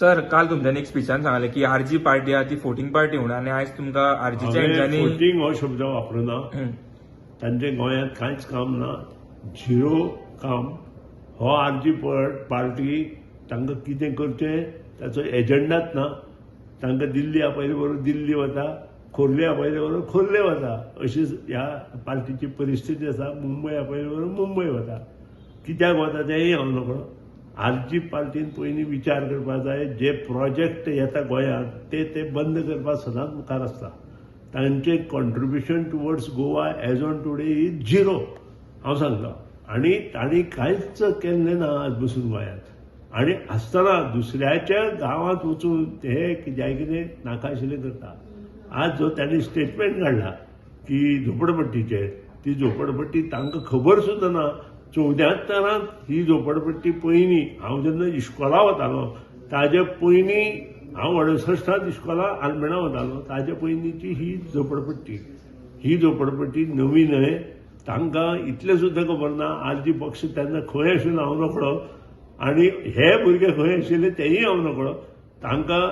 Sir, काल तुमच्यांनी एक स्पिचान सांगलें की आरजी पार्टी आहा ती फोटींग पार्टी म्हणून आनी आयज तुमकां आरजीच्या हांवें हेंच्यांनी फोटींग हो शब्द वापरुना. तांचें गोंयांत कांयच काम ना, झिरो काम. हो आरजी पार्टी तांकां कितें करचें ताचो एजंडाच ना. तांकां दिल्ली आपयले बरोबर दिल्ली वता, खोर्ले आपयले बरोबर खोर्ले वता, अशी ह्या पार्टीची परिस्थिती आसा. मुंबय आपयले बरोबर मुंबय वता, कित्याक वता तेंय हांव नकळो. आरजी पार्टीन पयलीं विचार करपाक जाय, जे प्रोजेक्ट येता गोंयांत ते ते बंद करपाक सदांच मुखार आसता. तांचे contribution towards Goa as on today is zero, हांव सांगता. आनी तांणी कांयच केल्लें ना आज बसून गोंयांत. आनी आसतना दुसऱ्याच्या गांवांत वचून ते कित्याक कितें नाका आशिल्लें करता. आज जो तांणी स्टेटमेंट काडला की झोपडपट्टीचेर, ती झोपडपट्टी तांकां खबर सुद्दां ना. 74त ही झोपडपट्टी पयलीं, हांव जेन्ना इश्कोला वतालो ताजे पयलीं, हांव 68त इश्कोला आलमेणा वतालो, ताजे पयलींची ही झोपडपट्टी. ही झोपडपट्टी नवी न्हय. तांकां इतलें सुद्दां खबर ना. आरजी पक्ष तेन्ना खंय आशिल्लो हांव नकळो आनी हे भुरगे खंय आशिल्ले तेंय हांव नकळो. तांकां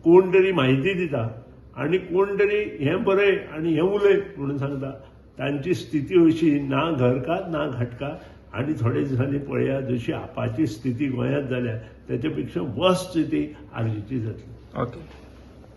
कोण तरी म्हायती दिता आनी कोण तरी हें बरय आनी हें उलय म्हणून सांगता. तांची स्थिती अशी, ना घर का ना घाट का. आनी थोडे दिसांनी पळया, जशी आपाची स्थिती गोंयांत जाल्या तेच्या पेक्षा वर्स स्थिती आरजीची जातली. ओके.